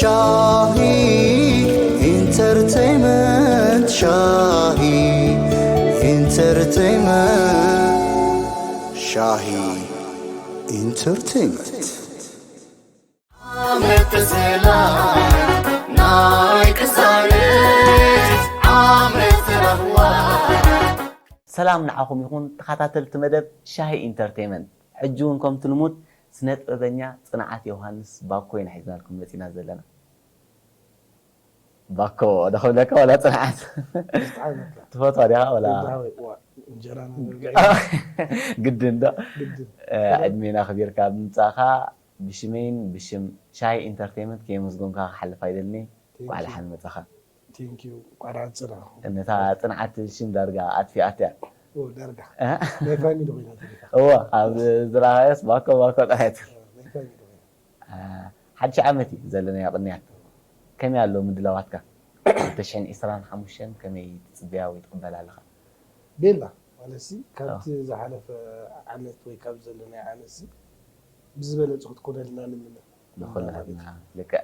ሻሂ ኢንተርቴይመንት፣ ሻሂ ኢንተርቴይመንት፣ ሻሂ ኢንተርቴይመንት። ዓመት ሰላም ናይ ቅሳነት ዓመት ረህዋ። ሰላም ንዓኹም ይኹን ተኸታተልቲ መደብ ሻሂ ኢንተርቴይመንት። ሕጂ እውን ከምቲ ልሙድ ስነ ጥበበኛ ጽንዓት ዮሃንስ ባኮ ኢና ሒዝናልኩም መጺና ዘለና። ባኮ ዶ ክብለካ ወላ ጽንዓት? ጽንዓት በቃ። ትፈትዋ ዲኻ ወላ? ወዲ ሃወይ፣ ዋ፣ እንጀራና ንብልዕ። ግድን ዶ? ግድን። እ፣ ዕድሜና ኣኽቢርካ ብምምጻእኻ ብሽመይን ብሽም ሻሂ ኢንተርቴይመንት ከየመስገንካ ክሓልፍ ኣይደልን እየ። Thank you። እንኳዕ ደሓን መጻኻ። Thank you። እንኳዕ ደሓን ጸናሕኩም። ነታ ጽንዓት ትብል ሽም ዳርጋ ኣጥፊኣት እያ። ኦ፣ ዳርጋ። እ? ናይ ፋሚሊ ኮይና ተሪፋ። እወ፣ ኣብ ዝረኣኻዮስ ባኮ ባኮ ጥራይ ትብል። እ፣ ናይ ፋሚሊ ኮይና። እ፣ ሓድሽ ዓመት እዩ ዘለናዮ ቅንያት። ከመይ ኣሎ ምድላዋትካ? ክልተ ሽሕን ዕስራን ሓሙሽተን ከመይ ትጽበያ ወይ ትቕበላ ኣለኻ? ቤላ፣ ማለትሲ ካብቲ ኣዎ። ዝሓለፈ ዓመት ወይ ካብ ዘለናዮ ዓመትሲ ብዝበለጸ ክትኮነልና ንምነ። ንኹላትና ልክዕ።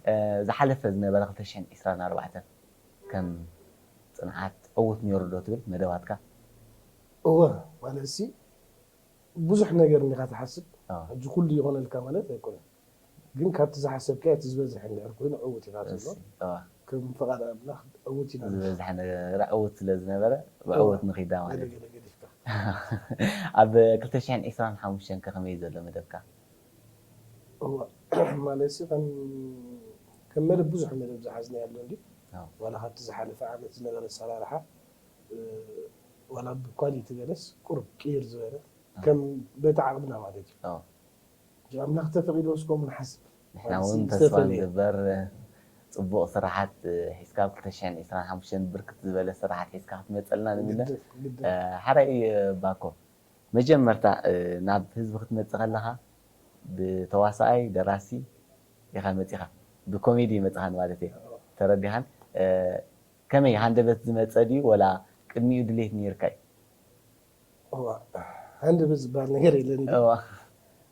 እ፣ ዝሓለፈ ዝነበረ ክልተ ሽሕን ዕስራን ኣርባዕተን ከም ጽንዓት ዕዉት ነይሩ ዶ ትብል መደባትካ? እወ፣ ማለትሲ ብዙሕ ነገር እንዲኻ ትሓስብ። ኣዎ። ሕጂ ኩሉ ይኾነልካ ማለት ኣይኮነን። ግን ካብቲ ዝሓሰብካዮ እቲ ዝበዝሐ እንድሕር ኮይኑ ዕዉት ኢኻ ትብሎ። እሺ፣ ኣዎ። ከም ፍቓድ ኣምላኽ ዕዉት ኢና ንብል። ዝበዝሐ ነገር ዕዉት ስለ ዝነበረ፣ ብዕዉት ኣዎ። ንኺዳ ማለት ገለ እዩ። ገለ ገዲፍካ። ኣብ ክልተ ሽሕን ዕስራን ሓሙሽተን ከ ከመይ ዘሎ መደብካ? እዋ፣ ማለትሲ ከም፣ ከም መደብ ብዙሕ መደብ ዝሓዝናዮ ኣሎ እንድዩ። ኣዎ። ዋላ ካብቲ ዝሓለፈ ዓመት ዝነበረ ኣሰራርሓ፣ እ፣ ዋላ ብኳሊቲ ገለስ ቁሩብ ቅይር ዝበለ፣ ኣዎ። ከም በቲ ዓቕምና ማለት እዩ። ኣዎ። ሕጂ ኣምላኽ ተፈቒድዎስ ከምኡ ንሓስብ። ንሕና ማለት እውን ተስፋ ዝተፈለየ። ንግበር፣ ጽቡቕ ስራሓት ሒዝካ ኣብ ክልተ ሽሕን ዕስራን ሓሙሽተን ብርክት ዝበለ ስራሓት ሒዝካ ክትመጸልና ንምነ። ግድን፣ ግድን። እ፣ ሓራይ ባኮ፣ መጀመርታ፣ እ፣ ናብ ህዝቢ ክትመጽእ ከለኻ ብተዋሳኣይ፣ ደራሲ ኢኻ መጺኻ። ብኮሜዲ መጽኻን ማለት እየ። ኣዎ። ተረዲኻን? እ፣ ከመይ ሃንደበት ዝመጸ ድዩ ወላ ቅድሚኡ ድሌት ነይርካ እዩ? እዋ፣ ሃንደበት ዝበሃል ነገር የለን። እዋ።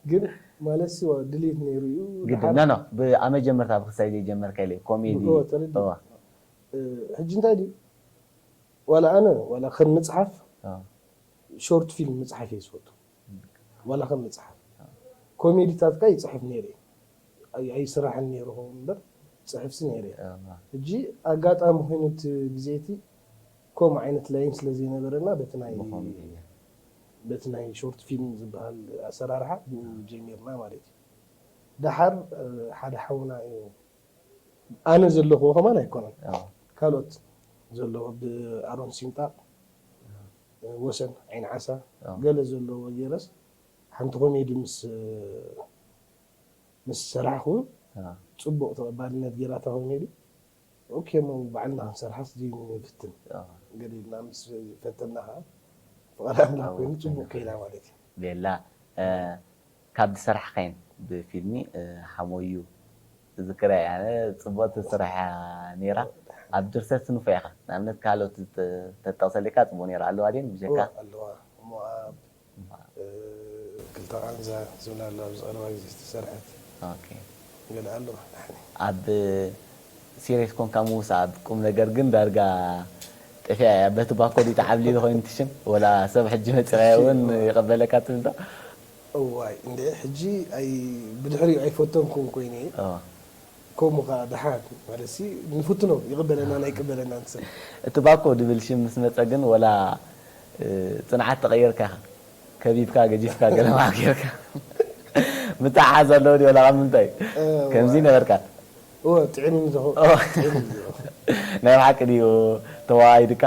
ግን ማለትሲ፣ ዋ፣ ድሌት ነይሩ እዩ። ግድን፣ ድሓር ኖ፣ ኖ፣ ብ-፣ ኣብ መጀመርታ ብክሳይ ዘይጀመርካ ኢለ፣ ኮሜዲ። እዋ፣ ተረዲእ። እዋ። እ፣ ሕጂ እንታይ ድዩ? ዋላ ኣነ፣ ዋላ ከም መጽሓፍ፣ እዋ። ሾርት ፊልም ምጽሓፍ እየ ዝፈቱ። ዋላ ከም መጽሓፍ። ኮሜዲታት ከኣ ይጽሕፍ ነይረ እየ። ኣይ-፣ ኣይስራሕን ነይሩ ኸውን እምበር፣ ጽሕፍሲ ነይረ እየ። እዋ። ሕጂ ኣጋጣሚ ኮይኑ እቲ ግዜ እቲ ከምኡ ዓይነት ላይን ስለ ዘይነበረና፣ በቲ ናይ፣ ብኾሜዲ። በቲ ናይ ሾርት ፊልም ዝበሃል ኣሰራርሓ ብኡ ጀሚርና ማለት እዩ። ደሓር፣ እ፣ ሓደ ሓውና እዩ፣ ኣነ ዘለኽዎ ከማን ኣይኮነን። ኣዎ። ካልኦት ዘለዎ ብኣሮን ሲምጣ፣ ኣዎ። ወሰን ዓይኒ ዓሳ፣ ኣዎ። ገለ ዘለዎ ገይረስ ሓንቲ ኮሜዲ ምስ፣ ምስ ሰራሕኹ ኣዎ። ጽቡቕ ተቐባልነት ገይራ እታ ኮሜዲ። ኦኬ፣ እሞ ባዕልና ክንሰርሓስ ድዩ ንፍትን? ኣዎ። ገለ ኢልና ምስ ፈተና ኸዓ ፍቓድ ኣምላኽ ኣዎ፣ ኮይኑ ጽቡቕ ፈተና። ከይዳ ማለት እዩ። ቤላ፣ እ፣ ካብ ዝሰራሕካየን ብፊልሚ፣ እ፣ ሓሞዩ ዝዝክራ እየ ኣነ። ጽቡቕቲ ስራሕ እያ ነይራ። ኣብ ድርሰት ንፉዕ ኢኻ። ንኣብነት ካልኦት ተ-፣ ተጠቕሰለካ ጽቡቕ ነይራ። ኣለዋ ድየን ብጀካ? እዋ፣ ኣለዋ። ሞኣብ፣ ሞኣብ። እ፣ ክልተ ቃንዛ ዝብላ ኣሎ ኣብዚ ቀረባ ግዜ ዝተሰርሐት። ኦኬ። ገለ ኣሎ። ኣብ ሲሪየስ ኮንካ ምውሳ፣ ኣብ ቁም ነገር ግን ዳርጋ ጠፊኣ እያ። በቲ ባኮ ድዩ ተዓብሊሉ ኮይኑ ትሽም? ወላ ሰብ ሕጂ መጺኻዮ እውን ይቐበለካ ትብል ዶ? እዋይ፣ እንደ ሕጂ ኣይ-፣ ብድሕሪኡ ኣይፈተንኩን ኮይነ። እዋ። ከምኡ ኸዓ ደሓን ማለትሲ ንፍትኖ፣ ይቕበለናን ኣይቅበለናን ሰብ። እቲ ባኮ ድብል ሽም ምስ መጸ ግን ወላ፣ እ፣ ጽንዓት ተቐየርካ ኢኻ። ከቢብካ፣ ገጂፍካ፣ ገለ መዓት ጌርካ። ምትሓሓዝ ኣለዎ ድዩ ወላ ካብ ምንታይ? እ፣ ከምዚ ዋ። ነበርካ? እወ፣ ጥዒምኒ ዝኸ-፣ እወ። ጥዒምኒ ዝኸ-። ናይ ብሓቂ ድዩ ተዋዋይ ድካ?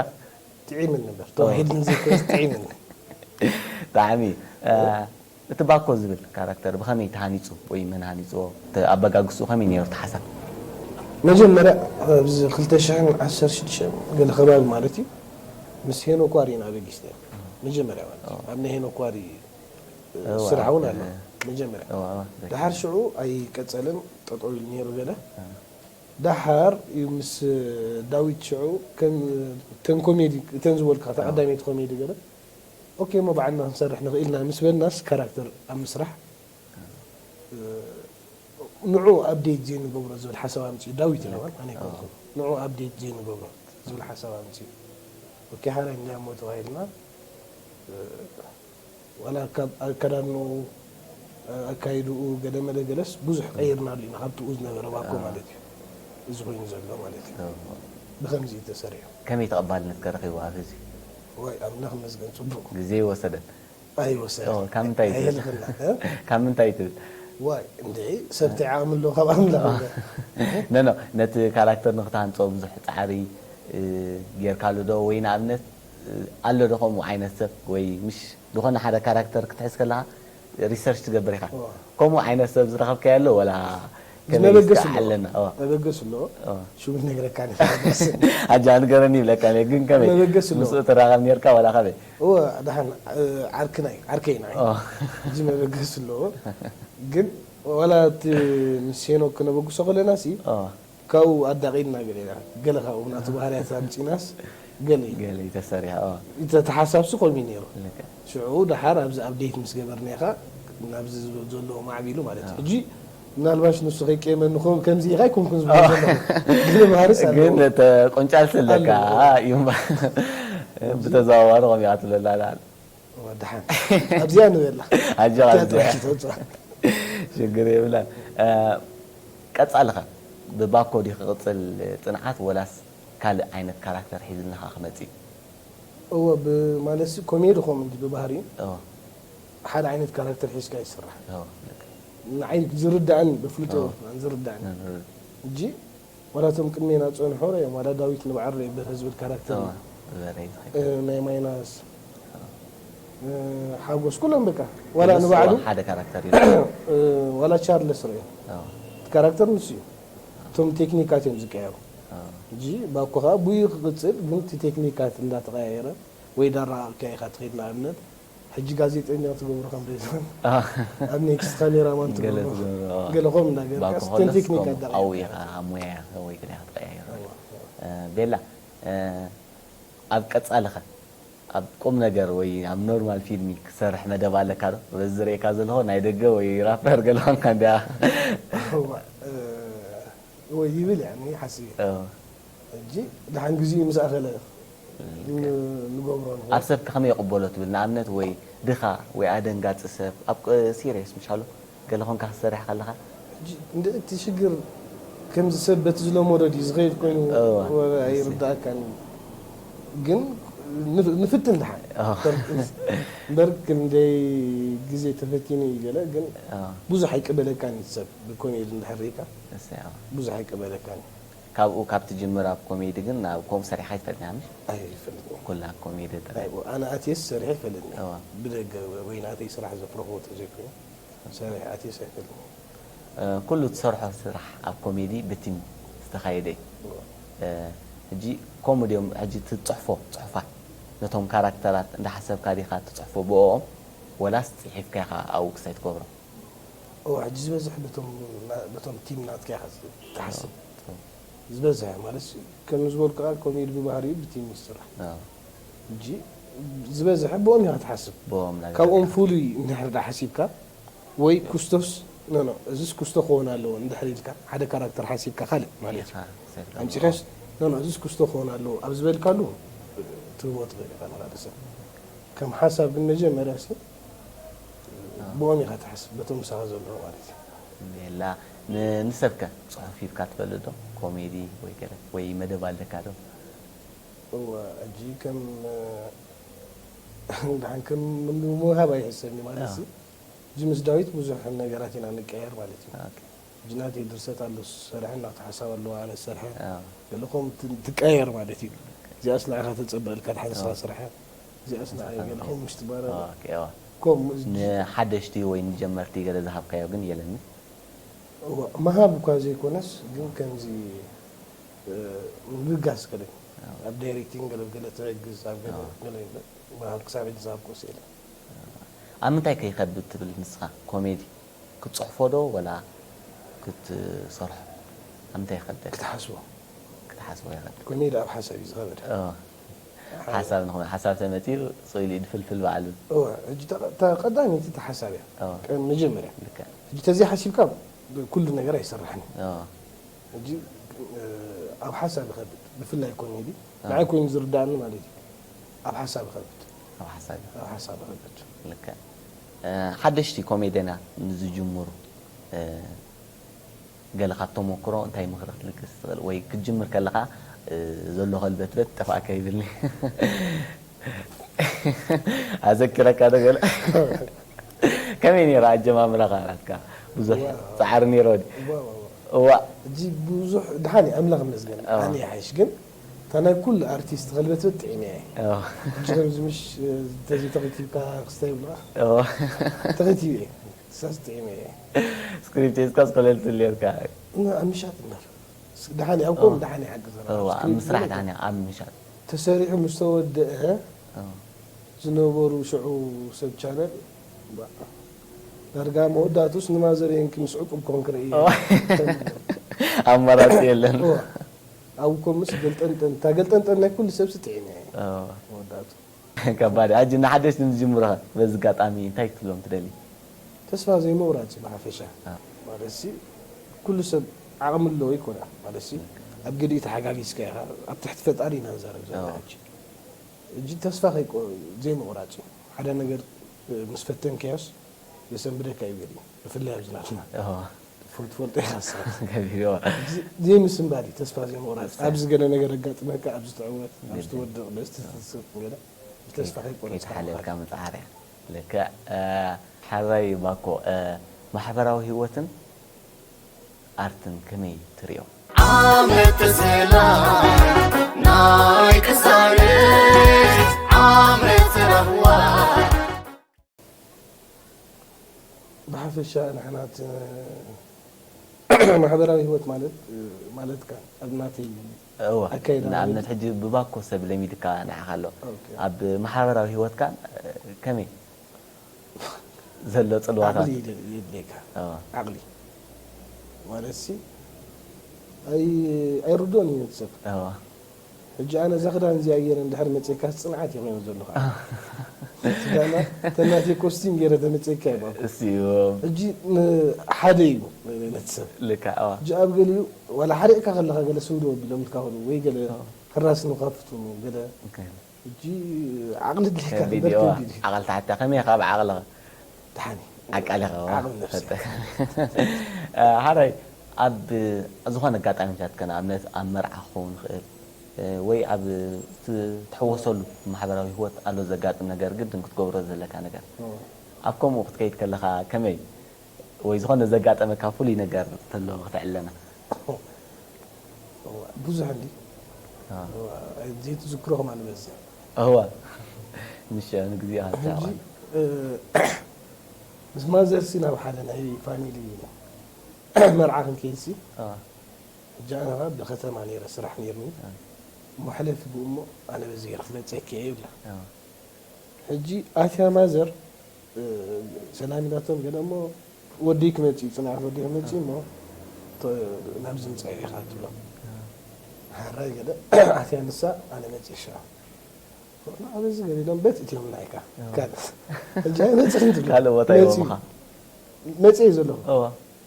ጥዒምኒ እምበር፣ እወ። ተዋሂድኒ ዘይኮነስ ጥዒምኒ። ብጣዕሚ፣ እ፣ እወ። እቲ ባኮ ዝብል ካራክተር ብኸመይ ተሃኒጹ ወይ መን ሃኒጽዎ? እቲ ኣበጋግስኡ ከመይ ነይሩ እቲ ሓሳብ? መጀመርያ ኣብዚ ክልተ ሽሕን ዓሰርተ ሽዱሽተን ገለ ከባቢ ማለት እዩ፣ ምስ ሄኖክ ዋሪ ኢና ኣበጊስና። መጀመርያ ማለት እዩ። እወ። ኣብ ናይ ሄኖክ ዋሪ እወ፣ ስራሕ እውን ኣሎ። እወ። መጀመርያ። እወ፣ እወ። ደሓር ሽዑ ኣይቀጸለን፣ ጠጠው ኢሉ ነይሩ ገለ። እወ። ደሓር እዩ ምስ ዳዊት ሽዑ ከም እተን ኮሜዲ፣ እተን ዝበልካ፣ እወ። ተቐዳመይቲ ኮሜዲ ገለ። ኦኬ፣ እሞ ባዕልና ክንሰርሕ ንኽእል ኢና ምስ በልናስ ካራክተር ኣብ ምስራሕ፣ እወ። እ፣ ንዑ ኣፕዴት ዘይንገብሮ ዝብል ሓሳብ ኣምፅኡ። ዳዊት ኢለዋን ኣነ ኣይኮንኩን። ንዑ ኣፕዴት ዘይንገብሮ ዝብል ሓሳብ ኣምፅኡ። ኦኬ፣ ሓራይ እንዲያሞ ተባሂልና፣ እ፣ ዋላ ካብ ኣከዳድንኡ፣ ኣካይድኡ፣ ገለ መለ ገለስ ብዙሕ ቀይርናሉ ኢና፣ ካብቲ ኡ ዝነበረ ባኮ ማለት እዩ። እዚ ኮይኑ ዘሎ ማለት እዩ። ብኸምዚ እዩ ተሰሪዑ። ከመይ ተቐባልነት ከ ረኺቡ ኣብ ህዝቢ? ዋይ ኣምላኽ ይመስገን፣ ጽቡቕ። ግዜ ይወሰደን? ኣይወሰደን። ኦ፣ ካብ ምንታይ እዩ ትብል? ኣየሕልፈና፣ እ? ካብ ምንታይ እዩ ትብል? ዋይ እንድዒ፣ ሰብ እንታይ ዓቕሚ ኣለዎ ካብ ኣምላኽ እምበር። ኖ፣ ኖ፣ ነቲ ካራክተር ንኽትሃንጾ ብዙሕ ጻዕሪ፣ እ፣ ጌርካሉ ዶ? ወይ ንኣብነት፣ እ፣ ኣሎ ዶ ከምኡ ዓይነት ሰብ? ወይ ምሽ ዝኾነ ሓደ ካራክተር ክትሕዝ ከለኻ ሪሰርች ትገብር ኢኻ። እዋ። ከምኡ ዓይነት ሰብ ዝረኸብካዮ ኣሎ? ወላ ከመይ መበገስ እስከ ኣለዎ። ሓለና? እዋ። መበገስ ኣለዎ። እዋ። ሽሙ ይነግረካ እኔ። ኣጃ ንገረኒ ይብለካ እኔ፣ ግን ከመይ? መበገስ ኣለዎ። ምስኡ ትራኸብ ኔርካ ወላ ከመይ? እወ፣ ደሓን፣ እ፣ ዓርክናይ፣ ዓርከይና እዩ። እዋ። እዚ መበገስ ኣለዎ። ግን ዋላ እቲ ምስ ሄኖክ ክነበግሶ ከለና ሲ፣ እዋ። ካብኡ ኣዳቒልና ገለ ኢና። ገለ ካብኡ ናቱ ባህርያት ኣምጺናስ ገለ እዩ። ገለ እዩ ተሰሪሑ፣ እዋ። እቲ፣ እቲ ሓሳብ ሲ ከምኡ እዩ ነይሩ። ልክዕ። ሽዑ ደሓር ኣብዚ ኣፕዴት ምስ ገበርና ኢኻ ናብዚ ዝብል ዘሎ ማዕቢሉ ማለት እዩ። ኣዎ። ሕጂ ምናልባሽ ንሱ ከይቀየመኒ ኮ-፣ ከምዚ ኢኻ ኣይኮንኩን ዝብል ዘለኹ። ገለ ባህርስ ኣለዎ። ግን ተቆንጫል ስለካ ኣለዎ። እዩ እምበር። ብተዘዋዋሪ ከምኡ ኢኻ ትብለላ። ወድሓን። ኣብዚኣ ንበላ። ኣጆኻ ኣብዚኣ ኣብዚኣ። ጥራይ ትወጽእ። ሽግር የብላን። እ፣ ቀጻሊ ኸ ብባኮ ድዩ ክቕጽል ጽንዓት ወላስ ካልእ ዓይነት ካራክተር ሒዙልና ኸኣ ክመጽእ እዩ? እወ፣ ብ-፣ ማለትሲ ኮሜዲ ኮሜዲ ብባህሪኡ እወ። ሓደ ዓይነት ካራክተር ሒዝካ ይስራሕ። እወ፣ ልክ። ንዓይ ዝርዳእኒ፣ ብፍሉጥ እወ። እወ፣ ዝርዳእኒ። እወ። ሕጂ ዋላ እቶም ቅድሜና ዝጸንሑ ርኦም፣ ዋላ ዳዊት ንባዕሉ ርኦም፣ በርሀ ዝብል ካራክተር እወ፣ እዩ። በርሀ እዩ። እ፣ ናይ ማይናስ፣ እወ። እ፣ ሓጎስ፣ ኩሎም በቃ። ዋላ ንሱ ንባዕሉ፣ እወ፣ ሓደ ካራክተር እዩ። እ፣ ዋላ ቻርለስ ርኦም። እወ። እቲ ካራክተር ንሱ እዩ። እቶም ቴክኒካት እዮም ዝቀየሩ። እወ። ሕጂ ባኮ ኸኣ ብኡ ክቕጽል፣ ግን እቲ ቴክኒካት እንዳተቐያየረ ወይ ዳረቓቕካ ኢኻ ትኸይድ። ንኣብነት፣ ሕጂ ጋዜጠኛ ትገብሮ ከም ሬድዋን፣ ኣህ። ኣብ ኔክስት ካሜራማን ገለ ትገብሮ። ትገብሮ፣ ኣዎ። ገለ ከምኡ እንዳገርካ ባኮ ስተን ከሎስ ቴክኒክ ከምኡ ኣዳቒቕካ ኣብኡ ኢኻ ኢኻ። ኣብ ሞያ ወይ ገለ ኢኻ ትቀያየሮ። ኣዎ፣ ኣዎ። እ፣ ቤላ፣ እ፣ ኣብ ቀጻሊ ኸ ኣብ ቁም ነገር ወይ ኣብ ኖርማል ፊልሚ ክሰርሕ መደብ ኣለካ ዶ? በዚ ዝርእየካ ዘለኹ ናይ ደገ ወይ ራፐር ገለ ኾንካ እንድያ። እዋ፣ እ፣ ወይ ይብል፣ ያኒ፣ ሓሲብ እየ። እዎ። ሕጂ ደሓን ግዜኡ ምስ ኣኸለ ን-፣ ንገብሮ ንኸውን። ኣብ ሰብ ከ ከመይ ይቕበሎ ትብል? ንኣብነት ወይ ድኻ ወይ ኣደንጋጺ ሰብ ኣብ ቅ-፣ ሲሪየስ ምሻሉ ገለ ኾንካ ክትሰርሕ ከለኻ? ሕጂ እንደ እቲ ሽግር ከምዚ ሰብ በቲ ዝለመዶ ድዩ ዝኸይድ ኮይኑ እዋ፣ ወረ እሺ። ኣይርድኣካን እዩ። ግን ንፍ-፣ ንፍትን ደሓን። እዋ። እምበር ክንደይ ግዜ ተፈቲኑ እዩ ገለ፣ ግን እዋ። ብዙሕ ኣይቅበለካን እዩ ሰብ ብኮሜዲ እንድሕር ርኢካ። እሰይ፣ እዋ። ብዙሕ ኣይቅበለካን እዩ። ካብኡ ካብ ትጅምር ኣብ ኮሜዲ ግን ናብ ከምኡ ሰሪሕካ ኣይትፈልጥን ኢኻ ምሽ? ኣይፈልጥን። ኩላ ኮሜዲ ጥራይ? ኣይ፣ ኣነ ኣትየስ ሰሪሐ ኣይፈልጥን። እዋ። ብደገ ወይ ናተይ ስራሕ ዘፍረኽዎ ተዘይኮይኑ ሰሪሐ ኣትየስ ኣይፈልጥን። እ፣ ኩሉ ትሰርሖ ስራሕ ኣብ ኮሜዲ ብቲም ዝተኻየደ እዩ። እዋ። እ፣ ሕጂ ከምኡ ድዮም ሕጂ ትጽሕፎ ጽሑፋት ነቶም ካራክተራት እንዳሓሰብካ ዲኻ ትጽሕፎ ብኦኦም ወላስ ጽሒፍካ ኢኻ ኣብኡ ክሳይ ትገብሮ? እዋ፣ ሕጂ ዝበዝሕ በቶም ና-፣ በቶም ቲም ናትካ ኢኻ ትሓስብ። እዋ። ዝበዝሐ ማለት ከም ዝበልኩ ከኣ ኮሜዲ ብባህሪኡ ብቲም እዩ ዝስራሕ። ኣዎ። ሕጂ ዝበዝሐ ብኦም ኢኻ ትሓስብ። ብኦም ናይ ካብኦም ዝበዝሐ። ፍሉይ እንድሕር ደኣ ሓሲብካ ወይ ኩስቶስ፣ ኖ፣ ኖ፣ እዚስ ኩስቶ ክኸውን ኣለዎ እንድሕር ኢልካ ሓደ ካራክተር ሓሲብካ ካልእ ማለት እዩ። ኢኻ፣ ሰሪ። ኣምጺኻስ፣ ኖ፣ ኖ፣ እዚስ ኩስቶ ክኸውን ኣለዎ ኣብ ዝበልካሉ ትህቦ ትኽእል ኢኻ ንኻልእ ሰብ። ከም ሓሳብ ግን መጀመርያ ሲ ኣዎ። ብኦም ኢኻ ትሓስብ፣ በቶም ምሳኻ ዘለዉ ማለት እዩ። ቤላ፣ ን-፣ ንሰብከ ጽሑፍ ሂብካ ትፈልጥ ዶ? ኮሜዲ ወይ ገለ፣ ወይ መደብ ኣለካ ዶ? እወ፣ ሕጂ ከም፣ ደሓን ከም ምሃብ ኣይሕሰብን እዩ ማለት ኣዎ። እዩ። ሕጂ ምስ ዳዊት ብዙሕ ነገራት ኢና ንቀያየር ማለት እዩ። ኦኬ። ሕጂ ናተይ ድርሰት ኣሎ፣ ዝሰርሐ ናቱ ሓሳብ ኣለዎ፣ ኣነ ዝሰርሐ። ኣዎ። ገለ ከምኡ ት-፣ ትቀያየር ማለት እዩ። እዚኣስ ንዓኻ ተጸብእ ኢልካ ትሓስባ ኣዎ። ስራሕ እያ። እዚኣስ ንዓይ ገለ ኣዎ። ከምኡ ምሽ ትባረር። ኦኬ፣ ኣዎ። ከምኡ ዝ-፣ ንሓደሽቲ ወይ ንጀመርቲ ገለ ዝሃብካዮ ግን የለኒ? እዋ፣ ምሃብ እኳ ዘይኮነስ፣ ግን ከምዚ፣ እ፣ ምብጋስ ገለ። ኣዎ። ኣብ ዳይሬክቲንግ ገለ፣ ገለ ትሕግዝ፣ ኣብ ገለ፣ ኣዎ። ገለ ምሃብ ክሳብ ሕጂ ዝሃብኩ የለን። ኣብ ምንታይ ከ ይኸብድ ትብል ንስኻ? ኮሜዲ ክትጽሕፎ ዶ ወላ ክትሰርሖ? ኣብ ምንታይ ይኸብደልካ? ክትሓስቦ። ክትሓስቦ ይኸብድ። ኮሜዲ ኣብ ሓሳብ እዩ ዝኸበድ። እወ። ሓ-፣ ሓሳብ ንኹን፣ ሓሳብ ተመጺኡ ስቕ ኢሉ እዩ ድፍልፍል ባዕሉ። እወ፣ ሕጂ ተቐ-፣ ተ-፣ ቀዳመይቲ እታ ሓሳብ እያ። እወ። ቀ-፣ መጀመርያ። ልክዕ። ሕጂ ተዘይሓሲብካ ኩሉ ነገር ኣይሰርሕን እዩ። ሕጂ ኣብ ሓሳብ ይኸብድ፣ ብፍላይ ኮሜዲ ንዓይ ኮይኑ ዝርዳእኒ ማለት እዩ። ኣብ ሓሳብ ይኸብድ። ኣብ ሓሳብ ኣብ ሓሳብ ይኸብድ። ልክዕ። ሓደሽቲ ኮሜድያና ንዝጅምሩ ገለ ካብ ተመክሮ እንታይ ምኽሪ ክትልግስ ትኽእል? ወይ ክትጅምር ከለኻ ዘሎ ከልበትበት ጠፋእካ ይብልኒ። ኣዘኪረካ ዶ ገለ? ከመይ ነይሩ ኣጀማምራኻ ናትካ? ብዙሕ ፃዕሪ ነይሮ ድዩ? እዋ። እዚ ብዙሕ ድሓን እዩ ኣምላኽ ይመስገን። ኣነ ይሓይሽ ግን እታ ናይ ኩሉ ኣርቲስት ከልበትበት ጥዒመ እየ። ሕጂ ከምዚ ምሽ ተዚ ተኸቲብካ ክስታይ ይብልኻ ተኸቲቡ እየ። ሳስ ጥዒመ እየ። ስክሪፕት ሒዝካስ ኮለል ትብል ነርካ። ኣብ ምሻጥ እምበር ድሓን ኣብ ከምኡ ድሓን ይሓግዘና። ኣብ ምስራሕ ድሓን ኣብ ምሻጥ። ተሰሪሑ ምስ ተወደአ ዝነበሩ ሽዑ ሰብ ቻነል ዳርጋ መወዳእቱስ ንማዘር የንኪ ምስ ዕቁብ ኮንክ ርእየ። ኣማራፂ የለን። ኣብኡ ኮምስ ገልጠንጠን እታ ገልጠንጠን ናይ ኩሉ ሰብ ስጥዒና እየ መወዳእቱ። ከባድ ሕጂ ንሓደሽቲ ንዝጅምሩኸ በዚ ኣጋጣሚ እንታይ ክትብሎም ትደሊ? ተስፋ ዘይምቑራፅ እዩ ብሓፈሻ። ማለት ሲ ኩሉ ሰብ ዓቕሚ ኣለዎ ይኮነ ማለት ሲ ኣብ ገሊኡ ተሓጋጊዝካ ኢኻ። ኣብ ትሕቲ ፈጣሪ ኢና ንዛረብ ዘለና ሕጂ። ሕጂ ተስፋ ዘይምቑራፅ እዩ። ሓደ ነገር ምስ ፈተንካዮስ የሰንብደካ እዩ ገሊኡ ብፍላይ ኣብዚ ናትና ትፈልጦ ኢኻ ንስኻ። ዘይምስንባድ እዩ ተስፋ ዘይምቑራፅ። ኣብዚ ገለ ነገር ኣጋጥመካ ኣብዚ ትዕወት ኣብዚ ትወድቕ በዚ ትስቕ ገለ ብተስፋ ከይቆረፅካ ምኽኣል። ልክዕ። ሓራይ ባኮ ማሕበራዊ ህይወትን ኣርትን ከመይ ትሪኦ? ዓመት ሰላም ናይ ቅሳነት ዓመት ራህዋ። ብሓፈሻ ንሕና እቲ ማሕበራዊ ህይወት ማለት ማለትካ ኣብ ናተይ እወ ኣካይዳ ንኣብነት ሕጂ ብባኮ ሰብ ለሚድካ ንዓኻ ኣሎ ኣብ ማሕበራዊ ህይወትካ ከመይ ዘሎ ፅልዋታት የድልየካ ዓቕሊ ማለት ሲ ኣይርድኦን እዩ ሰብ ሕጂ ኣነ እዛ ክዳን እዚኣ ገይረ እንድሕር መፅእካስ ፅንዓት እዩ ኮይኑ ዘለኹ። ክዳና ተናትየ ኮስቲም ገይረ ተመፅእካ እዩ ባኮ። ሕጂ ሓደ እዩ ነቲ ሰብ። ሕጂ ኣብ ገሊኡ ዋላ ሓሪቕካ ከለኻ ገለ ስውዶ ቢሎምልካ ኾኑ ወይ ገለ ሕራስ ንኸፍቱ ገለ ሕጂ ዓቕሊ ድልካ ከቢድ እዩ። ዓቕሊ ተሓትያ ከመይ ካብ ዓቕልኻ ደሓን እዩ። ዓቃሊኻ ሓራይ ኣብ ዝኾነ ኣጋጣሚታት ከ ንኣብነት ኣብ መርዓ ክኸውን ይኽእል ወይ ኣብ ትሕወሰሉ ማሕበራዊ ህይወት ኣሎ ዘጋጥም ነገር ግድን ክትገብሮ ዘለካ ነገር ኣብ ከምኡ ክትከይድ ከለኻ ከመይ ወይ ዝኾነ ዘጋጠመካ ፍሉይ ነገር ተሎ ክተዕለና ብዙሕ እንዲ ዘይትዝክሮ ከማ ንበዝሕ እዋ ምሽ ንግዜኣ ምስ ማዘርሲ ናብ ሓደ ናይ ፋሚሊ መርዓ ክንከይድሲ ሕጂ ኣነ ከዓ ብከተማ ነይረ ስራሕ ነይርኒ እሞ ሕለፊ ብኡ እሞ ኣነ በዚ ገይረ ክመፀኪ እየ ይብላ ሕጂ ኣትያ ማዘር ሰላም ኢላቶም ገለ እሞ ወደይ ክመፅእ እዩ ፅንዓት ወደይ ክመፅእ እሞ ናብዚ ምፃእ ኢኻ ትብሎ ሓራይ ገለ ኣትያ ንሳ ኣነ መፅእ ሻ ኣበዚ ገለ ኢሎም በት እትዮም ናይካ ካልእ ሕጂ ኣይመፅእን ትብሎ ካልእ ቦታ ይቦምኻ መፅእ እዩ ዘለኹ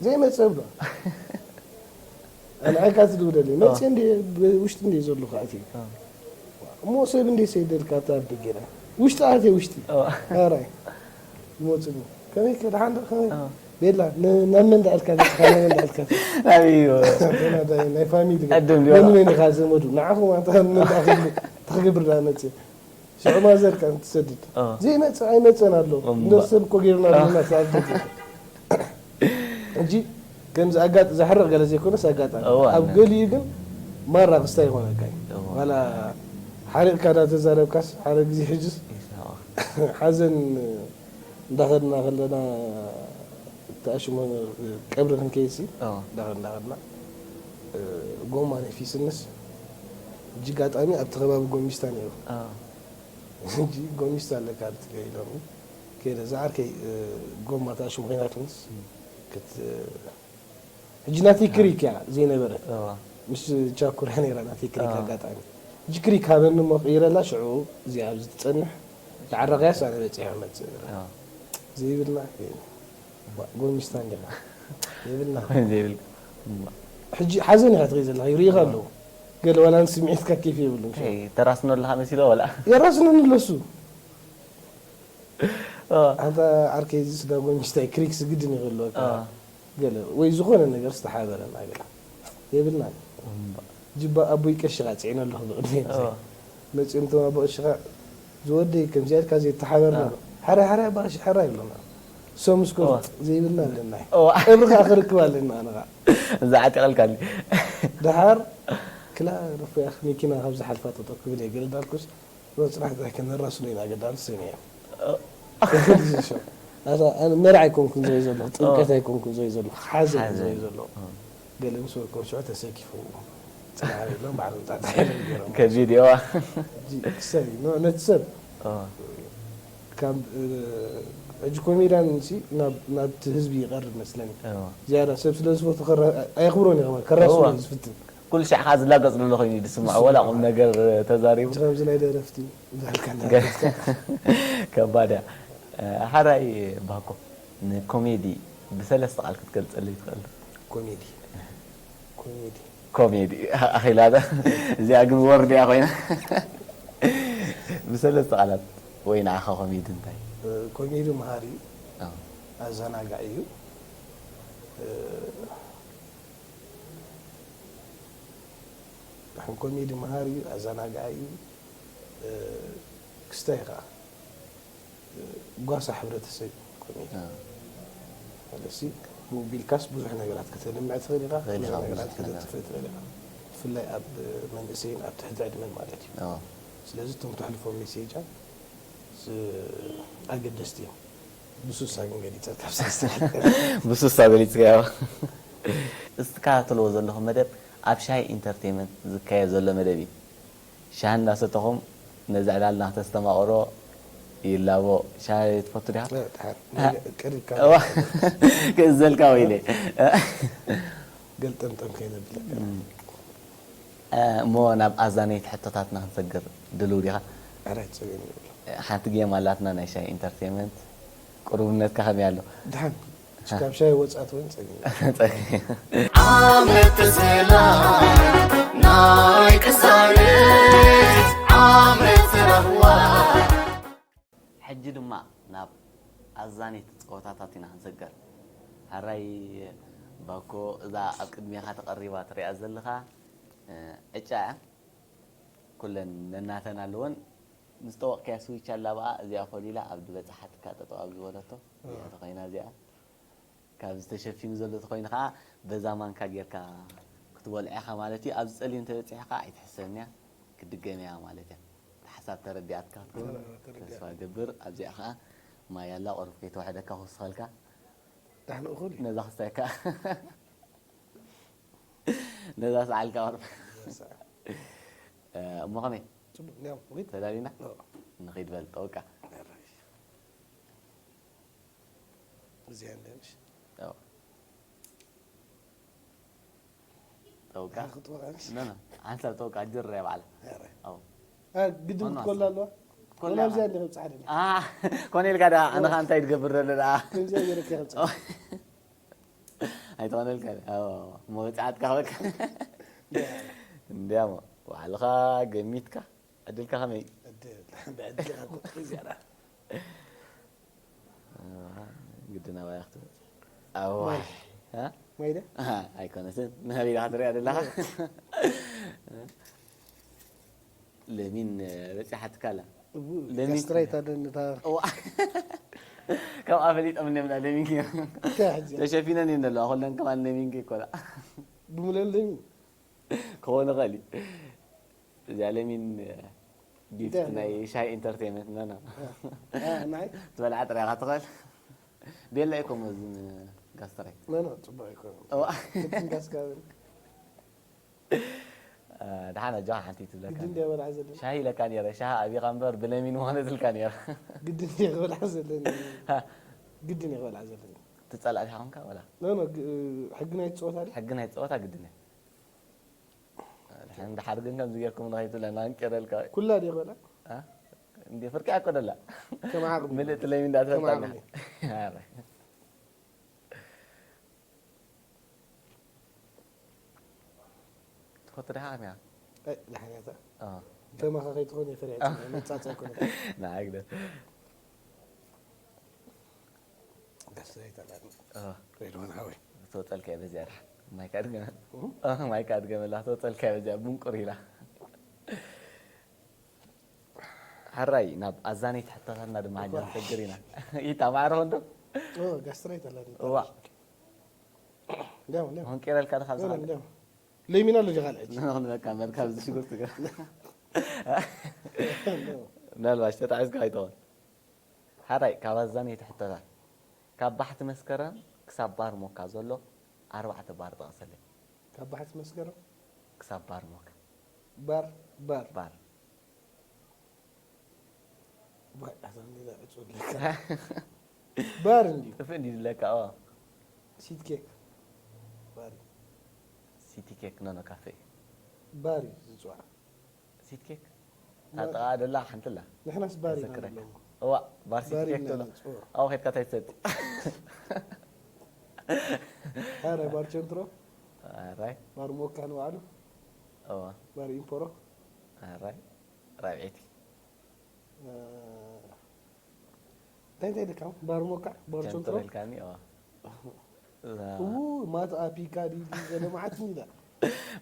ዘይመፅእ ብሎ ኣንዓይካ ትድውለለይ መፅእ እንደ ውሽጢ እንደ ዘለኹ ኣትየ እሞ ሰብ እንደ ሰይደልካ ኣብታ ደገና ውሽጢ ኣትየ ውሽጢ ኣራይ ይመፅሉ ከመይ ከ ደሓን ዶ ከመይ ቤላ ናብ መን ዳኣልካ መፅኻ ናብ መን ዳኣልካ ናበይ እዩ ናይ ፋሚሊ ቀድም ድዮ መን መን ኢኻ ዘመዱ ንዓኹም ኣንታ መን ዳኣ ክብሉ ተኽገብር ዳ መፅእ ሽዑ ማዘር ከ እንትሰድድ ዘይመፅእ ኣይመፅእን ኣሎ እምበር። እንዶ ሰብ እኮ ገይሩና ኣለና ሰዓት ደቂ ሕጂ ከምዚ ኣጋጥ ዘሕርቕ ገለ ዘይኮነስ ኣጋጣሚ እዋ፣ ኣብ ነ- ገሊኡ ግን ማራ ክስታይ ይኾነካ እዩ እዋ። ዋላ ሓሪቕካ ዳ ተዛረብካስ ሓደ ግዜ ሕጅስ ይስሕቕ። ሓዘን እንዳኸድና ከለና ተኣሽሞ ቀብሪ ክንከይሲ እዋ። እንዳኸድና ከድና ጎማ ነፊስንስ እጅጋጣሚ ኣብቲ ከባቢ ጎሚስታ ነይሩ እዋ። ሕጂ ጎሚስታ ኣለካ ብትለይ ኢሎምኒ ከይደ እዛ ዓርከይ ጎማ ተኣሽሙ ኮይናትንስ ክት ሕጂ ናተይ ክሪክ እያ ዘይነበረት ምስ ቻኩር እያ ነይራ ናተይ ክሪክ ኣጋጣሚ ሕጂ ክሪክ ሃበኒ እሞ ቅይረላ ሽዑ እዚኣ ኣብዚ ትፀንሕ ተዓረቕያስ ኣነ በፂሐ ክመፅእ ዘይብልና ጎሚስታ እንዲና የብልና። ኮይኑ ዘይብል ሕጂ ሓዘን ኢኻ ትርኢ ዘለኻ ይርእኻ ኣለዉ። ገለ ዋላ ንስምዒትካ ኬፍ የብሉን። ተራስኖ ኣለኻ መሲሎ ወላ የራስነኒ ኣለሱ። ኣንታ ዓርከይ እዚ ስጋ ጎሚስታይ ክሪክስ ግድን ይኽእልወካ። ገለ ወይ ዝኾነ ነገር ዝተሓበረና ገለ የብልናን። ጅባ ኣቦይ ቀሽኻ ጽዒነ ኣለኹ ብቕድሜ መጺኦም እቶም ኣቦ ቀሽኻ ዝወደይ ከምዚ ኢልካ ዘይተሓበርና ሓራይ ሓራይ ኣባ ቀሺ ሓራይ ይብለና። ሰሙስኮ ዘይብልና ኣለና። እብሪ ከዓ ክርክብ ኣለና ኣነ ከዓ እዛ ዓጢቐልካ ኣሊ ደሓር ክላ ረፎያ መኪና ካብ ዝሓልፋ ጠጠው ክብል እየ ገለ ዳልኩስ ሮ ጽራሕ እንታይ ከነራስሎ ኢና ገዳም ሰሚዐ። ኣታ ኣነ መርዓ ኣይኮንኩን ዝርኢ ዘለኹ፣ ጥምቀት ኣይኮንኩን ዝርኢ ዘለኹ፣ ሓዘን እዩ ዝርኢ ዘለኹ። ገለ ምስ ወድቆም ሽዑ ተሰኪፉ ጽንዓር ኢሎም ባዕሎም ጣጣ ኢሎም ገይሮም። ከቢድ እዋ ሕጂ ክሰብ እዩ፣ ኖ፣ ነቲ ሰብ ካብ ሕጂ ኮሜድያን ሲ ናብቲ ህዝቢ ይቐርብ መስለኒ። ዝያዳ ሰብ ስለ ዝፈቱ ኣየኽብሮን እዩ ከማን ከራስዎ እዩ ዝፍትን። ኩሉ ሻዕ ከዓ ዝላገጽ ዘሎ ኮይኑ እዩ ዝስምዖ። ወላ ቁም ነገር ተዛሪቡ። ሕጂ ከምዚ ናይ ደረፍቲ ብዛልካ እንዳረፍካ ከባድ እያ። ሓራይ ባኮ ንኮሜዲ ብሰለስተ ቃል ክትገልጸለይ ትኽእል ዶ? ኮሜዲ ኮሜዲ ኮሜዲ ኣኺላ ዶ? እዚኣ ግን ወርድ እያ ኮይና። ብሰለስተ ቃላት ወይ ንዓኻ ኮሜዲ እንታይ? ኮሜዲ መሃሪ እዩ። ኣዘናጋዒ እዩ። ድሓን ኮሜዲ መሃሪ እዩ፣ ኣዘናጋዒ እዩ፣ ክስታይ ከዓ ጓሳ ሕብረተሰብ እዩ ኮሜዲ። ማለትሲ ብኡ ቢልካስ ብዙሕ ነገራት ከተልምዕ ትኽእል ኢኻ፣ ብዙሕ ነገራት ከተጥፍእ ትኽእል ኢኻ። ብፍላይ ኣብ መንእሰይን ኣብ ትሕቲ ዕድመን ማለት እዩ። ስለዚ እቶም ተሕልፎም ሜሴጃት ኣገደስቲ እዮም። ብሱሳ ግን ገሊፀ ካብ ሳስር ብሱሳ ገሊፅካዮ። እዚ ትከታተልዎ ዘለኹም መደብ ኣብ ሻሂ ኢንተርቴይመንት ዝካየድ ዘሎ መደብ እዩ። ሻሂ እናሰተኹም ነዚ ዕላልና ክተስተማቕሮ ይላቦ። ሻሂ ትፈቱ ዲኻ? ቀሪብካ ክእዘልካ ወይለ ገልጠምጠም ከይነብለካ እሞ ናብ ኣዛነይቲ ሕቶታትና ክንሰግር ድልው ዲኻ? ኣረ ጸገም የብሎ። ሓንቲ ጌም ኣላትና ናይ ሻሂ ኢንተርቴይመንት። ቅሩብነትካ ከመይ ኣሎ? ደሓን። ካብ ሻሂ ወጻእ ትወን ጸገም የብሎ። ጸገም ዓመት ትዝላ ናይ ቅሳነት ዓመት ራህዋ። ሕጂ ድማ ናብ ኣዛነይቲ ጸወታታት ኢና ክንሰግር። ሓራይ ባኮ እዛ ኣብ ቅድሜኻ ተቐሪባ ትሪኣ ዘለኻ ዕጫ እያ። ኩለን ነናተን ኣለወን። ዝጠወቕካያ ስዊች ኣላ ብኣ እዚኣ ኮሊላ ኣብ ዝበጽሓትካ ጠጠው ኣብ ዝበለቶ እዚኣ ተኾይና እዚኣ ካብዚ ተሸፊኑ ዘሎ ተኾይኑ ከዓ በዛ ማንካ ጌርካ ክትበልዖ ኢኻ ማለት እዩ። ኣብዚ ጸሊም ተበጺሑ ከዓ ኣይትሕሰብን እያ ክትድገም እያ ማለት እያ። እታ ሓሳብ ተረዲኣትካ ክትከውን ተስፋ ገብር። ኣብዚኣ ከዓ ማይ ኣላ ቁሩብ ከይተዋሕደካ ክውስኸልካ ዳሕንኡ ክብል እዩ። ነዛ ክስታይካ ነዛ ሰዓልካ ቁሩብ እሞ ከመይ ጽቡቅ እንዲያም ውይት ተዳሊና ኦ፣ ንኺድ በል ጠውቃ ኣራሽ። እዚኣ እንደ ምሽ ጠው- ጠውቃ ክትወቃ ምሽ ኖ ኖ ሓንሳብ ጠውቃ ጅር እያ ባዕላ ኣረ ኣው አ ግድም ኖ፣ ኖ፣ ክትኮላ ኣለዋ ኮላ ወላ እዚኣ እንደ ከብጻሕ ደለ አ ኮነ ኢልካ ደኣ ኣነ ኸኣ እንታይ ትገብር ዘሎ ደኣ ከምዚኣ ገይረካ ከብጻሕ ኣይትኾነልካ መወፅዓትካ ክበካ እንዲያሞ ባዕልኻ ገሚትካ ዕድልካ ከመይ ዕድል ብዕድልካ ቁጥሪ እዚኣ ግድን ኣባያ ክትመፅእ ኣዋይ እ? ማይደ ኣይኮነትን ንሃበይ ኢኻ ትሪኣ ዘለኻ ለሚን በፂሓትካ ኣላ ለሚን ስትሬት ኣደንታ እዋ። ካብኣ ፈሊጦም እኒኦም ዳ ለሚን እዮም እንታይ ሕጂ ተሸፊነን እየን ዘለዋ ኩለን ከማን ለሚን ከይኮና ድሙለን ለሚን ክኾን ይኽእል እዩ እዚኣ ለሚን ጊፍት እንታይ ናይ ሻሂ ኢንተርቴንመንት ኖ ኖ አ፣ ናይ ትበልዓ ጥራይ ኢኻ ትኽእል ቤላ ይኮም እዚ ጋስተራይ ኖ ኖ ጽቡቅ ኣይኮነን እዋ። ክትንጋስካ በል ድሓን ኣጆኻ ሓንቲ ትብለካ ግዲ እንዲያ በልዓ ዘለና ሻሂ ኢለካ ነይረ ሻሂ ኣቢኻ እምበር ብለሚን ምኾነ ትልካ ነይረ ግዲ እንዲያ ክበልዓ ዘለኒ ግዲ እንዲያ ክበልዓ ዘለኒ ትጸላእ ዲኻ ኮንካ ወላ ኖ ኖ ግ- ሕጊ ናይ ትጸወታ ድዩ ሕጊ ናይ ጸወታ ግድን እዩ ድሓር ግን ከምዚ ጌርኩም ንኸይትብለና እንቅረልካ ኩላ ድየ ክበልዓ እንዲ ፍርቂ ኣኮ ደላ ከም ዓቕሚ ምልእቲ ለሚን እንዳትፈልጣ ዓቕሚ። ኣላ ትደሃ ከመያ ኣይ፣ ላሕንያታ ኣ ከማኻ ከይትኾን እየ ፈሪሐ። መጻጽ ኣይኮነ ንዓግደ ጋስትራይት ኣለኒ። ሬድዋን ሓወይ። ተወፀልካ በዚያ ድሓ ማይካ ድገመ ማይካ ድገመላ ተወፀልካ በዚያ ቡንቁር ኢላ። ሕራይ ናብ ኣዛነይቲ ሕቶታትና ድማ ሓጃ ንሰግር ኢና። ይታ ማዕረ እንዶ ጋስትራይት ኣለኒ። እዋ እንዲያው እንዲያው ሆንቄረልካ ድኻ እንዲያው ዝሓል እንዲያው ለሚና ኣሎ ጀኻል ዕጭ ንበካ መርካብ ዝሽጉርቲ ገ ምናልባሽ ተጣዒዝካ ኣይትኾን። ሓራይ ካብ ኣዛነይቲ ሕቶታት ካብ ባሕቲ መስከረም ክሳብ ባር ሞካ ዘሎ ኣርባዕተ ባር ጠቕሰለይ። ካብ ባሕቲ መስከረም ክሳብ ባር ሞካ ባር ባር ባር ባር ዕጹ ኣለካ። ባር እንዲዩ ጥፍእ እንዲ ዝለካ ኦ ሲት ኬክ ባር እዩ። ሲቲ ኬክ ኖኖ ካፌ እዩ። ባር እዩ ዝፅዋዕ። ሲት ኬክ ታጠቓ ደላ ሓንቲ ኣላ ንሕናስ ባር ኢና ዘክረካ ንብሎም። እዋ ባር ሲቲ ባር ኬክ ኢና ትብሎ ንፅውዖ። ኣብኡ ኬድካ እንታይ ትሰቲ ሓረ ባር ቸንትሮ ራይ ባር ሞካ ንባዕሉ እዋ ባር ኢምፖሮ ራይ ራብዒቲ እንታይ እንታይ ኢልካ ባር ሞካ ባር ቸንትሮ ቸንትረልካኒ እዋ ኡ ማት ኣፒካ ዲዲ ገለ መዓት እንዲዳ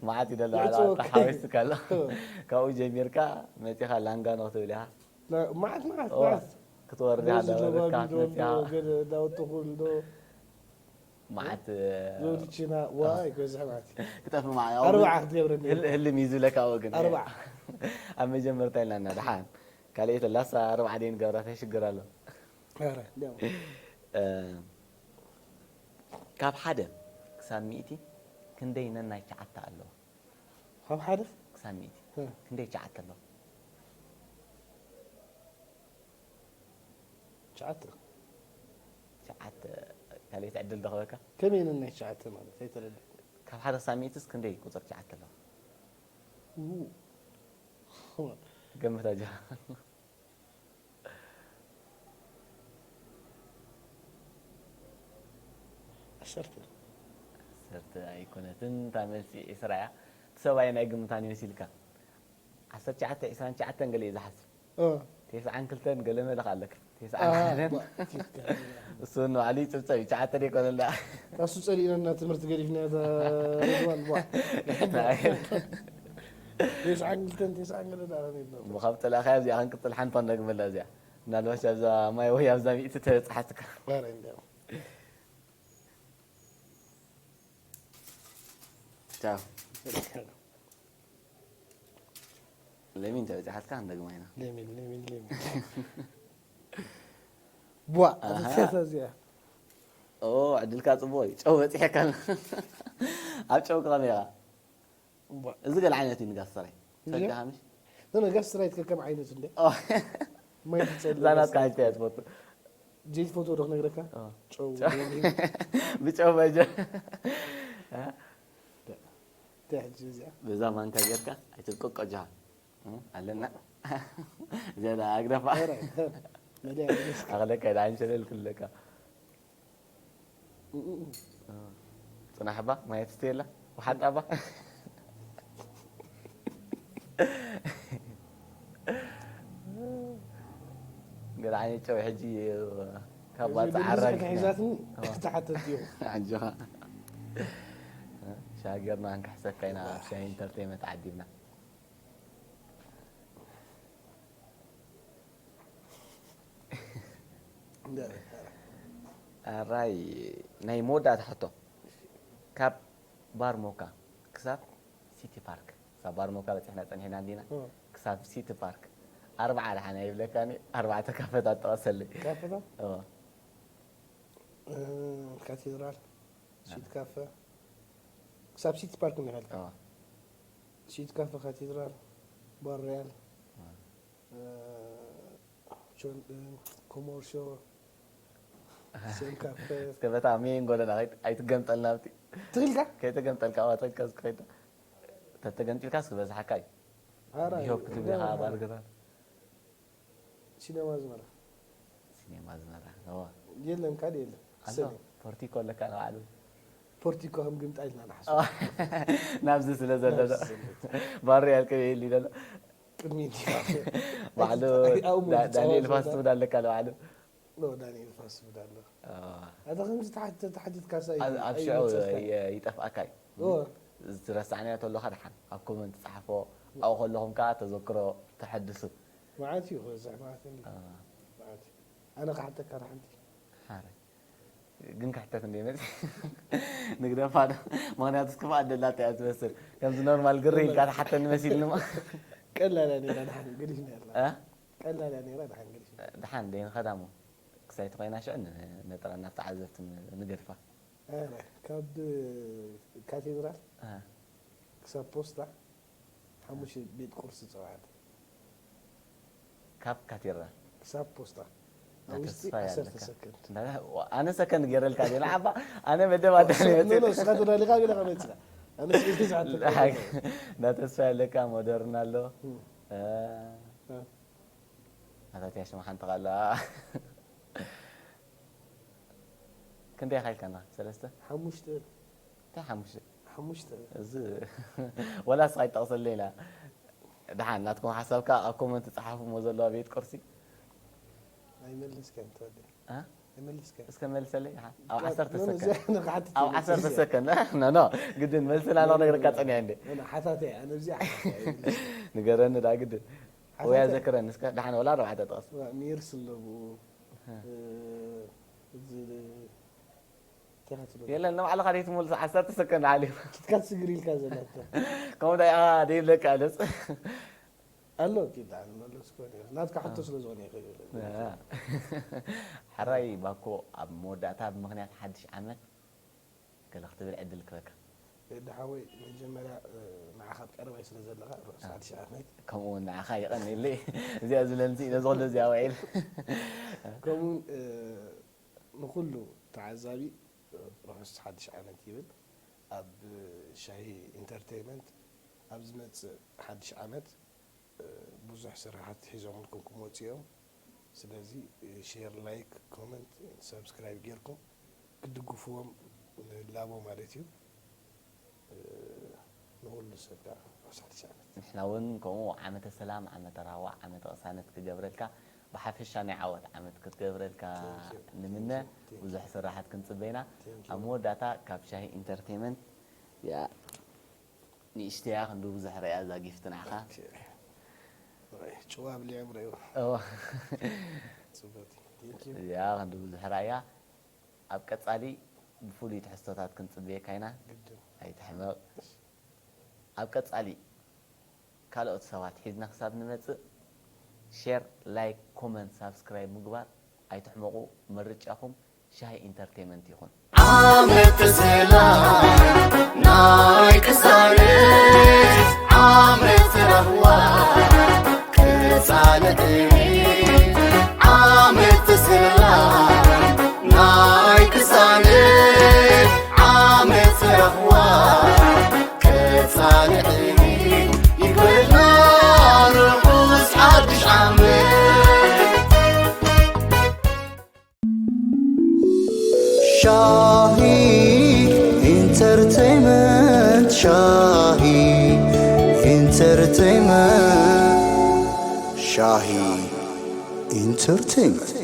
መዓት እዩ ደሎ ዕፅወ ዓላታ ከ- ሓዊስካ ኣሎ ካብኡ ጀሚርካ መፂኻ ላንጋኖ ክትብል ኢኻ መዓት መዓት እዋ መዓት ክትወርድ ዶዝ ሃለወ ዶ ደካ ባቢሎን ዶ ክትመፅኻ ገለ ዳውተኹል ዶ መዓት ዘውድችና ዋይ በዝሕ ማለት እዩ። ክጠፍ መዓ ኣርባዓ ክትገብረኒ ህልም እዩ ዝብለካ ኣብኡ ግን ኣርባዓ ኣብ መጀመርታ ኢልና እና ደሓን ካልኣይቲ ላሳ ኣርባዓ ደይ ንገብራ እንታይ ሽግር ኣሎ ኧረ እንዲያው እ፣ ካብ ሓደ ክሳብ ሚእቲ ክንደይ ነናይ ሸዓተ ኣለዎ ካብ ሓደ ክሳብ ሚእቲ እ፣ ክንደይ ሸዓተ ኣለዎ ትሽዓተ ሸዓተ ካልኣይቲ ዕድል ደኸበካ ከመይ ነናይ ትሽዓተ ማለት ኣይተረድእ ካብ ሓደ ክሳብ ሚእትስ ክንደይ ቁፅር ሸዓተ ኣለዎ ኡ፣ ገምታ ጃ ዓሰርተ ሰርተ ኣይኮነትን እታ መልሲ ዒስራ እያ እቲ ሰብኣይ ናይ ግምታን ይመሲልካ ዓሰርተ ትሽዓተ ዒስራን ትሽዓተን ገለ እዩ ዝሓስብ እ፣ ቴስዓን ክልተን ገለ መልኽ ኣለክ ኣ፣ ቴስዓን ሓደን ባ፣ ፊትካ። እሱ ንባዕሉ ይፅብፀብ እዩ ትሽዓተ ደይኮነላ ካሱ ጸሊእና ትምህርቲ ገዲፍና እታ ሬድዋን ቧ። ቴስዓን ክልተን ቴስዓን ገለ ዳኣ ነይርና። ካብ ጥላኻያ እዚኣ ክንቅፅል ሓንታ እንደግመላ እዚኣ ምናልባሽ ኣብዛ ማይ ወይ ኣብዛ ሚእቲ ተበፅሓትካ ኧረ እንዲያው። ቻው ለሚን ተበፅሓትካ እንደግማ ኢና ለሚን ለሚን ለሚን ቧ ኣሃ። ኣተሰሰ እዚኣ ኦ ዕድልካ ፅቡቅ እዩ ጨው በፂሐካ ኣሎ ኣብ ጨው ከመይ ኢኻ ቧ እዚ ገለ ዓይነት እዩ ንጋስ ሰራይ እዚኣ? ፈጋ ሃምሽ ነነ ጋስ ስራይት ከከም ዓይነት እንደ ማይ ትጸልእ እዛ ናትካ ሓንቲ እያ ትፈቱ ጀይ ፎቶ ዶ ክነግረካ ኦ። ጨው ብጨው በጀ እንታይ ሕጂ እዚኣ በዛ ማንካ ጌርካ ኣይትልቀቆ ጃ ኣለና እዚኣ ኣግደፋ ኧረ፣ መሊኣ ይመስል። ኣኽለካ ኢዳ ዓይን ሸለል ክልለካ ጽናሕባ ማየት ስትየላ ውሓጣባ ገለ ዓይነት ጨው ሕጂ ካብ ባጽዕ ኣራጊፍና ሒዛትኒ ክትሓተት እዩ ኣጆኻ ሻገርና ክንክሕሰካ ኢና ኣብ ሻሂ ኢንተርቴይመንት ዓዲምና ኣራይ ናይ መወዳእታ ሕቶ ካብ ባር ሞካ ክሳብ ሲቲ ፓርክ ክሳብ ባር ሞካ በፂሕና ፀኒሕና እንዲና ክሳብ ሲቲ ፓርክ ኣርባዓ ደሓን ኣይብለካኒ ኣርባዕተ ካፈታት ጠቐሰለይ ካፈታት እወ ካቴድራል ሲቲ ካፈ ክሳብ ሲቲ ፓርክ እንዲኻ ኢልካ እወ ሲቲ ካፈ ካቴድራል ባር ሪያል ኮሞርሾ ሴም ካፈ እስከ በታ ሜን ጎደና ኣይትገምጠልና ብቲ ትኽልካ ከይተገምጠልካ ዋተልካ ዝከይዳ ተተገምጢልካ እስኪ በዝሓካ እዩ ኧረ ቢሆፕ ክትብል ኢኻ ባርገታት ሲነማ ዝመራ ሲኔማ ዝመራ እዋ የለን ካልእ የለን ኣሎ ሰለይ ፖርቲኮ ኣለካ ንባዕሉ ፖርቲኮ ከም ግምጣ ኢልና ንሓስብ። ናብዚ ስለ ዘሎ ዶ? ናብዚ ስለ ዘሎ። ባሪ ያልከ ይል ይደሎ ቅድሚ ባዕሉ ዳ- ዳንኤል ፋስት ፉድ ኣለካ ባዕሉ። ዳንኤል ፋስት ፉድ ኣሎ። አ፣ ኣታ ከምዚ ተሓት- ተሓቲትካ ሳይ ኣብ ኣብ ሽዑ ኣይመጸልካን። የ- ይጠፍኣካ እዩ። ኦ፣ ዝረሳዕናዮ ተሎ ካ ደሓን ኣብ ኮመንት ጸሓፎ፣ ኣብኡ ከለኹም ከዓ ተዘክሮ ተሐድሱ። መዓት እዩ ክበዝሕ ማለት እንዲ አ፣ መዓት እዩ። ኣነ ክሓተካ ሓንቲ ሓረ ግን ክሕተት እንደ መጽ ንግደፋ ዶ? ምክንያቱ እስክፋ ኣደላት እያ ትመስል። ከምዚ ኖርማል ግሪ ኢልካ ትሓተኒ መሲልኒ ማ ቀላል እያ ነይራ፣ ድሓን ገዲፍና ያላ እ? ቀላል እያ ነይራ፣ ድሓን ገዲፍና። ድሓን ደይ ንኸዳ እሞ ክሳይ ተኾይና ሽዑ ን- ነጥራ ናብ ተዓዘብቲ ን- ንገድፋ። ኣረ፣ ካብ ካቴድራል እ። ክሳብ ፖስታ ሓሙሽተ ቤት ቁርሲ ጸውዓት ካብ ካቴድራል ክሳብ ፖስታ ኣብ ና ውሽጢ ተስፋ ዓሰርተ ያለካ። ሰከንድ። እንዳ- ኣነ ሰከንድ ገይረልካ ዲና ዓባ ኣነ መደብ ኣዳለ ኖ፣ ኖ፣ እስኻ ተዳሊኻ ገለ ከመጽእ። ኣነ ስኢል ትዝዓት እንዳ ተስፋ ያለካ ሞደርን ኣሎ። እ፣ ኣታትያ ሽማ ሓንቲ ቃላ ክንደይ ኢኻ ኢልካና? ሰለስተ ሓሙሽተ እንታይ ሓሙሽተ? ሓሙሽተ እዚ ወላ እስኻ ይጠቕሰለይ ኢላ። ደሓን ናትኩም ሓሳብካ ኣብ ኮመንት ጸሓፉ እሞ ዘለዋ ቤት ቁርሲ ኣይመለስካን ትወደ እ? ኣይመለስካን። እስከ መልሰለይ ደሓን። ኣብ ኖ፣ ዓሰርተ ኖ፣ ሰከንድ እዚኣ ንኽሓትት ኣብ ይመልስ ዓሰርተ እያ። ሰከንድ ኖ ግድን መልስና ኣሎ ነግርካ ጸኒሐ እንደ ኖ፣ ሓታተይ ኣነ እዚኣ ሓታተይ ኣይመለስካን። ንገረኒ ዳ ግድን ሓታተ- ወይ ኣዘክረኒ እስከ ደሓን ወላ ኣርባዕተ ጥቕስ ዋ፣ ሚርስ ኣለዎ እ፣ እዚ እንታይ ክትብሎ? የለን ንባዕልኻ ደይ ትመልሶ ዓሰርተ ሰከንድ ሓሊፉ ኪትካት ስግር ኢልካ ዘላታ ከምኡ እንታይ ደይብለካ ኣለስ ኣሎ ኪዳ ንመለስ ኮን ናትካ ሕቶ ስለ ዝኾነ ይኽእል ሕራይ ባኮ ኣብ መወዳእታ ብምኽንያት ሓድሽ ዓመት ገለ ክትብል ዕድል ክበካ ወዲ ሓወይ መጀመርያ እ፣ ንዓኻ ኣብ ቀረባይ ስለ ዘለኻ ርሑስ ሓድሽ ዓመት ከምኡ እውን ንዓኻ ይቐኒለይ እዚኣ ዝብለኒ ኢለ ዝኾነ እዚኣ ውዒል ከምኡውን እ፣ ንኩሉ ተዓዛቢ እ፣ ርሑስ ሓድሽ ዓመት ይብል ኣብ ሻሂ ኢንተርቴይመንት ኣብ ዝመፅእ ሓድሽ ዓመት እ፣ ብዙሕ ስራሓት ሒዞምልኩም ክመፁ እዮም ስለዚ ሼር ላይክ ኮመንት ሰብስክራይብ ጌርኩም ክትድግፍዎም ንላቦ ማለት እዩ ንኩሉ ሰብ ከዓ ርሑስ ሓድሽ ዓመት ንሕና እውን ከምኡ ዓመተ ሰላም ዓመተ ራህዋ ዓመተ ቅሳነት ክገብረልካ ብሓፈሻ ናይ ዓወት ዓመት ክትገብረልካ ንምነ ብዙሕ ስራሓት ክንፅበይና ኣብ መወዳእታ ካብ ሻሂ ኢንተርቴይመንት ያ ንእሽተያ ክንዲ ብዙሕ ረያ እዛ ጊፍት ንዓኻ ጭዋ ብሊዖም ረእዎ እወ ፅቡቅ እዩ። Thank you። ያ ክንዲ ብዙሕ ራያ ኣብ ቀፃሊ ብፍሉይ ትሕዝቶታት ክንፅበየካ ኢና ግድን ኣይትሕመቕ ኣብ ቀፃሊ ካልኦት ሰባት ሒዝና ክሳብ ንመፅእ ሼር ላይክ ኮመንት ሳብስክራይብ ምግባር ኣይትሕመቑ ምርጫኹም ሻሂ ኢንተርቴይመንት ይኹን ዓመት ሰላም ናይ ቅሳነት ዓመት ራህዋ ቅሳነት ዓመት ሰላም ናይ ቅሳነት ዓመት ራህዋ ቅሳነት ይግበረልና ርሑስ ሓድሽ ዓመት ሻሂ ኢንተርቴይመንት ሻሂ ኢንተርቴይመንት ሻሂ ኢንተርቴይመንት